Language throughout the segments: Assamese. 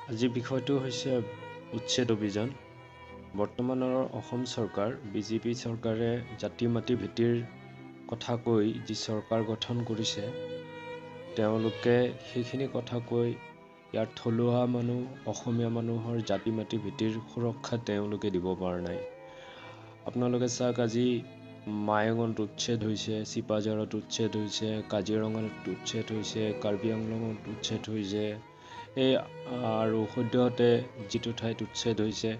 আজিৰ বিষয়টো হৈছে উচ্ছেদ অভিযান। বৰ্তমানৰ অসম চৰকাৰ, বিজেপি চৰকাৰে জাতি মাটি ভেটিৰ কথা কৈ যি চৰকাৰ গঠন কৰিছে, তেওঁলোকে সেইখিনি কথা কৈ ইয়াৰ থলুৱা মানুহ, অসমীয়া মানুহৰ জাতি মাটি ভেটিৰ সুৰক্ষা তেওঁলোকে দিব পৰা নাই। আপোনালোকে চাওক, আজি মায়ঙত উচ্ছেদ হৈছে, চিপাঝাৰত উচ্ছেদ হৈছে, কাজিৰঙাত উচ্ছেদ হৈছে, কাৰ্বি আংলঙত উচ্ছেদ হৈছে, এই আৰু সদ্যহতে যিটো ঠাইত উচ্ছেদ হৈছে,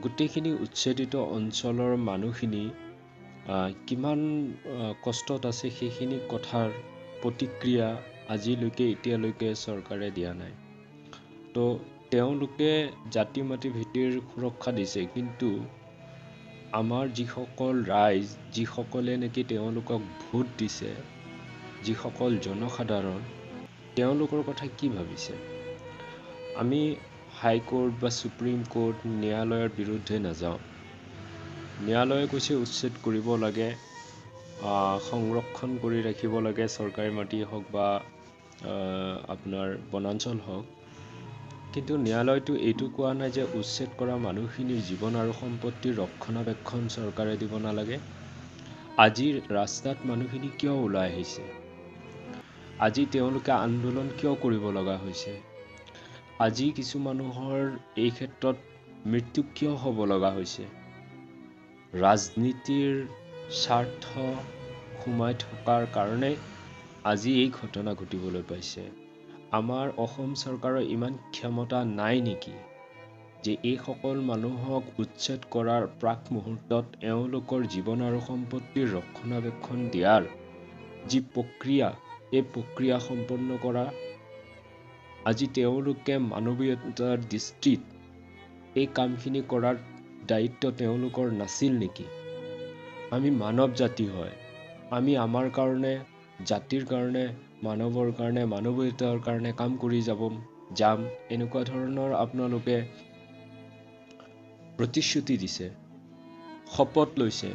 গোটেইখিনি উচ্ছেদিত অঞ্চলৰ মানুহখিনি কিমান কষ্টত আছে সেইখিনি কথাৰ প্ৰতিক্ৰিয়া আজিলৈকে এতিয়ালৈকে চৰকাৰে দিয়া নাই। তো তেওঁলোকে জাতি মাটি ভেটিৰ সুৰক্ষা দিছে, কিন্তু আমাৰ যিসকল ৰাইজ, যিসকলে নেকি তেওঁলোকক ভোট দিছে, যিসকল জনসাধাৰণ, তেওঁলোকৰ কথা কি ভাবিছে? আমি হাইকোৰ্ট বা ছুপ্ৰিম কোৰ্ট, ন্যায়ালয়ৰ বিৰুদ্ধে নাযাওঁ। ন্যায়ালয়ে কৈছে উচ্ছেদ কৰিব লাগে, সংৰক্ষণ কৰি ৰাখিব লাগে, চৰকাৰী মাটি হওক বা আপোনাৰ বনাঞ্চল হওক। কিন্তু ন্যায়ালয়টো এইটো কোৱা নাই যে উচ্ছেদ কৰা মানুহখিনিৰ জীৱন আৰু সম্পত্তিৰ ৰক্ষণাবেক্ষণ চৰকাৰে দিব নালাগে। আজি ৰাস্তাত মানুহখিনি কিয় ওলাই আহিছে? আজি তেওঁলোকে আন্দোলন কিয় কৰিব লগা হৈছে? আজি কিছু মানুহৰ এই ক্ষেত্ৰত মৃত্যু কিয় হ'ব লগা হৈছে? ৰাজনীতিৰ স্বাৰ্থ সোমাই থকাৰ কাৰণে আজি এই ঘটনা ঘটিবলৈ পাইছে। আমাৰ অসম চৰকাৰৰ ইমান ক্ষমতা নাই নেকি যে এইসকল মানুহক উচ্ছেদ কৰাৰ প্ৰাক মুহূৰ্তত এওঁলোকৰ জীৱন আৰু সম্পত্তিৰ ৰক্ষণাবেক্ষণ দিয়াৰ যি প্ৰক্ৰিয়া, এই প্ৰক্ৰিয়া সম্পন্ন কৰা আজি তেওঁলোকে মানৱীয়তাৰ দৃষ্টিত এই কামখিনি কৰাৰ দায়িত্ব তেওঁলোকৰ নাছিল নেকি? আমি মানৱ জাতি হয়, আমি আমাৰ কাৰণে, জাতিৰ কাৰণে, মানৱৰ কাৰণে, মানৱীয়তাৰ কাৰণে কাম কৰি যাম, এনেকুৱা ধৰণৰ আপোনালোকে প্ৰতিশ্ৰুতি দিছে, শপত লৈছে।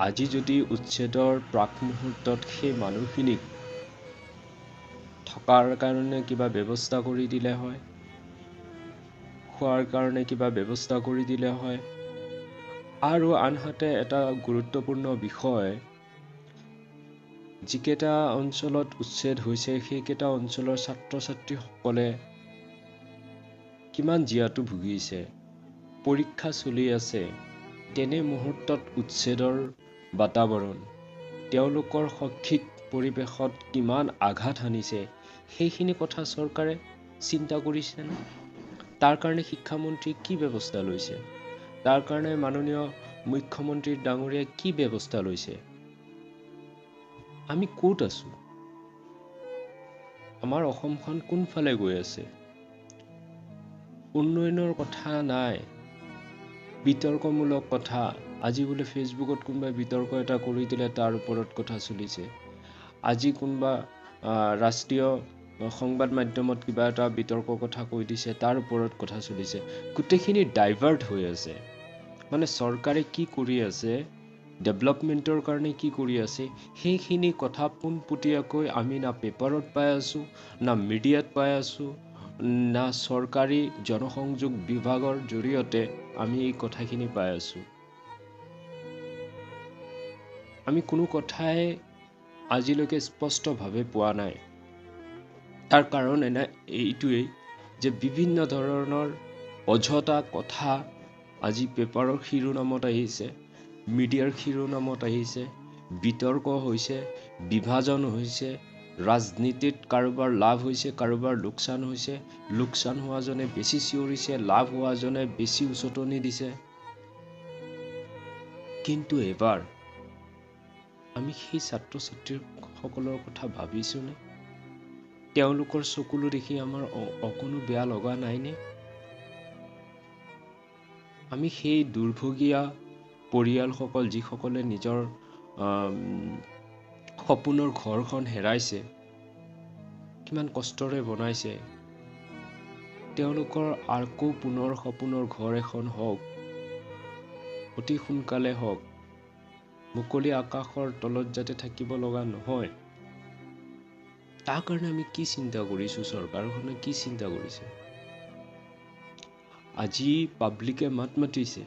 আজি যদি উচ্ছেদৰ প্ৰাক মুহূৰ্তত সেই মানুহখিনিক থকাৰ কাৰণে কিবা ব্যৱস্থা কৰি দিলে হয়, খোৱাৰ কাৰণে কিবা ব্যৱস্থা কৰি দিলে হয়। আৰু আনহাতে এটা গুৰুত্বপূৰ্ণ বিষয়, যিকেইটা অঞ্চলত উচ্ছেদ হৈছে সেইকেইটা অঞ্চলৰ ছাত্ৰ ছাত্ৰীসকলে কিমান জীয়াতু ভুগিছে, পৰীক্ষা চলি আছে, তেনে মুহূৰ্তত উচ্ছেদৰ বাতাবৰণ তেওঁলোকৰ শৈক্ষিক পৰিৱেশত কিমান আঘাত হানিছে, সেইখিনি কথা চৰকাৰে চিন্তা কৰিছেনে? তাৰ কাৰণে শিক্ষামন্ত্ৰীয়ে কি ব্যৱস্থা লৈছে? তাৰ কাৰণে মাননীয় মুখ্যমন্ত্ৰী ডাঙৰীয়াই কি ব্যৱস্থা লৈছে? আমি ক'ত আছোঁ? আমাৰ অসমখন কোনফালে গৈ আছে? উন্নয়নৰ কথা নাই, বিতৰ্কমূলক কথা। আজি বোলে ফেচবুকত কোনোবাই বিতৰ্ক এটা কৰি দিলে, তাৰ ওপৰত কথা চলিছে। আজি কোনোবা ৰাষ্ট্ৰীয় সংবাদ মাধ্যমত কিবা এটা বিতৰ্ক কথা কৈ দিছে, তাৰ ওপৰত কথা চলিছে। গোটেইখিনি ডাইভাৰ্ট হৈ আছে। মানে চৰকাৰে কি কৰি আছে, ডেভেলপমেণ্টৰ কাৰণে কি কৰি আছে, সেইখিনি কথা পোনপটীয়াকৈ আমি না পেপাৰত পাই আছোঁ, না মিডিয়াত পাই আছোঁ, না চৰকাৰী জনসংযোগ বিভাগৰ জৰিয়তে আমি এই কথাখিনি পাই আছোঁ। আমি কোনো কথাই আজিলৈকে স্পষ্টভাৱে পোৱা নাই। তাৰ কাৰণ এনে এইটোৱেই যে বিভিন্ন ধৰণৰ অযথা কথা আজি পেপাৰৰ শিৰোনামত আহিছে, মিডিয়াৰ শিৰোনামত আহিছে, বিতৰ্ক হৈছে, বিভাজন হৈছে, ৰাজনীতিত কাৰোবাৰ লাভ হৈছে, কাৰোবাৰ লোকচান হৈছে, লোকচান হোৱাজনে বেছি চিঞৰিছে, লাভ হোৱাজনে বেছি উচটনি দিছে। কিন্তু এবাৰ আমি সেই ছাত্ৰ ছাত্ৰীসকলৰ কথা ভাবিছোঁনে? তেওঁলোকৰ চকুলো দেখি আমাৰ অকণো বেয়া লগা নাইনে? আমি সেই দুৰ্ভগীয়া পৰিয়ালসকল, যিসকলে নিজৰ সপোনৰ ঘৰখন হেৰাইছে, কিমান কষ্টৰে বনাইছে, তেওঁলোকৰ আকৌ পুনৰ সপোনৰ ঘৰ এখন হওক, অতি সোনকালে হওক, মুকলি আকাশৰ তলত যাতে থাকিব লগা নহয়, তাৰ কাৰণে আমি কি চিন্তা কৰিছোঁ? চৰকাৰখনে কি চিন্তা কৰিছে? আজি পাব্লিকে মাত মাতিছে,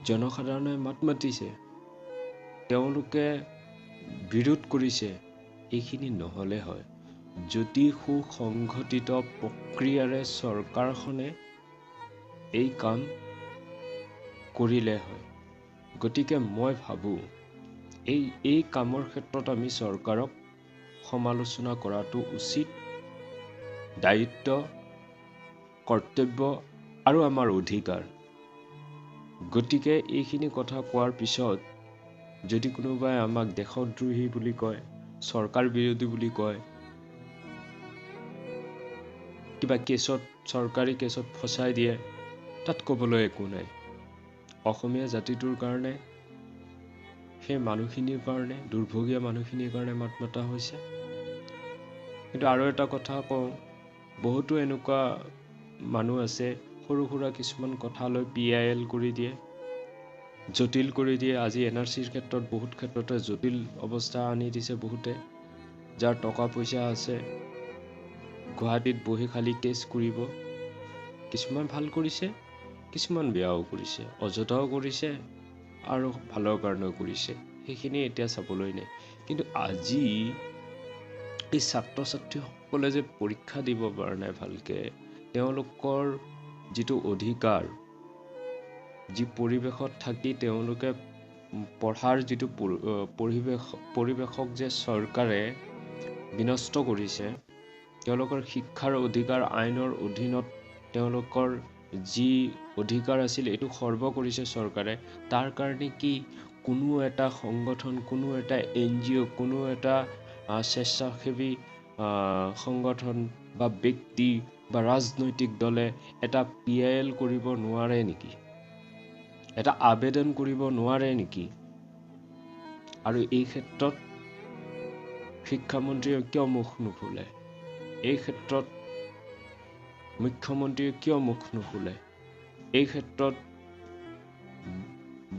জনসাধাৰণে মাত মাতিছে, তেওঁলোকে বিৰোধ কৰিছে। এইখিনি নহ'লে হয় যদি সুসংগঠিত প্ৰক্ৰিয়াৰে চৰকাৰখনে এই কাম কৰিলে হয়। গতিকে মই ভাবোঁ এই কামৰ ক্ষেত্ৰত আমি চৰকাৰক সমালোচনা কৰাটো উচিত, দায়িত্ব, কৰ্তব্য আৰু আমাৰ অধিকাৰ। গতিকে এইখিনি কথা কোৱাৰ পিছত যদি কোনোবাই আমাক দেশদ্ৰোহী বুলি কয়, চৰকাৰ বিৰোধী বুলি কয়, কিবা কেছত, চৰকাৰী কেছত ফচাই দিয়ে, তাত ক'বলৈ একো নাই। অসমীয়া জাতিটোৰ কাৰণে, সেই মানুহখিনিৰ কাৰণে, দুৰ্ভগীয়া মানুহখিনিৰ কাৰণে মাত মতা হৈছে। কিন্তু আৰু এটা কথা কওঁ, বহুতো এনেকুৱা মানুহ আছে সৰু সুৰা কিছুমান কথা লৈ PIL কৰি দিয়ে, জটিল কৰি দিয়ে। আজি এন আৰ চিৰ ক্ষেত্ৰত বহুত ক্ষেত্ৰতে জটিল অৱস্থা আনি দিছে বহুতে। যাৰ টকা পইচা আছে গুৱাহাটীত বহি খালী কেছ কৰিব। কিছুমান ভাল কৰিছে, কিছুমান বেয়াও কৰিছে, অযথাও কৰিছে আৰু ভালৰ কাৰণেও কৰিছে, সেইখিনি এতিয়া চাবলৈ নাই। কিন্তু আজি এই ছাত্ৰ ছাত্ৰীসকলে যে পৰীক্ষা দিব পৰা নাই ভালকৈ, তেওঁলোকৰ যিটো অধিকাৰ, যি পৰিৱেশত থাকি তেওঁলোকে পঢ়াৰ যিটো পৰিৱেশক যে চৰকাৰে বিনষ্ট কৰিছে, তেওঁলোকৰ শিক্ষাৰ অধিকাৰ আইনৰ অধীনত তেওঁলোকৰ যি অধিকাৰ আছিল এইটো খৰ্ব কৰিছে চৰকাৰে। তাৰ কাৰণে কি কোনো এটা সংগঠন, কোনো এটা NGO, কোনো এটা স্বেচ্ছাসেৱী সংগঠন বা ব্যক্তি বা ৰাজনৈতিক দলে এটা PIL কৰিব নোৱাৰে নেকি? এটা আবেদন কৰিব নোৱাৰে নেকি? আৰু এই ক্ষেত্ৰত শিক্ষামন্ত্ৰীয়ে কিয় মুখ নুখোলে? এই ক্ষেত্ৰত মুখ্যমন্ত্ৰীয়ে কিয় মুখ নুখোলে? এই ক্ষেত্ৰত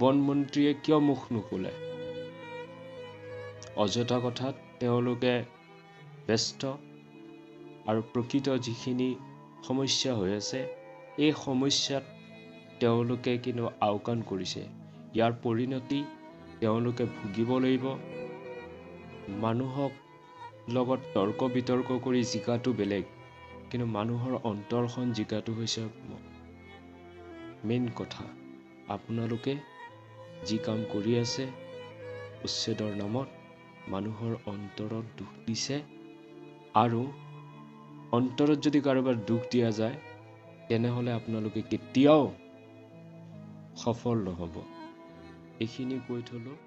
বনমন্ত্ৰীয়ে কিয় মুখ নুখোলে? অযথা কথাত তেওঁলোকে ব্যস্ত আৰু প্ৰকৃত যিখিনি সমস্যা হৈ আছে এই সমস্যাত তেওঁলোকে কিন্তু আওকাণ কৰিছে। ইয়াৰ পৰিণতি তেওঁলোকে ভুগিব লাগিব। মানুহক লগত তৰ্ক বিতৰ্ক কৰি জিকাটো বেলেগ, কিন্তু মানুহৰ অন্তৰখন জিকাটো হৈছে মেইন কথা। আপোনালোকে যি কাম কৰি আছে উচ্ছেদৰ নামত মানুহৰ অন্তৰত দুখ দিছে, আৰু অন্তৰত যদি কাৰোবাৰ দুখ দিয়া যায় তেনেহ'লে আপোনালোকে কেতিয়াও সফল নহ'ব। এইখিনি কৈ থলোঁ।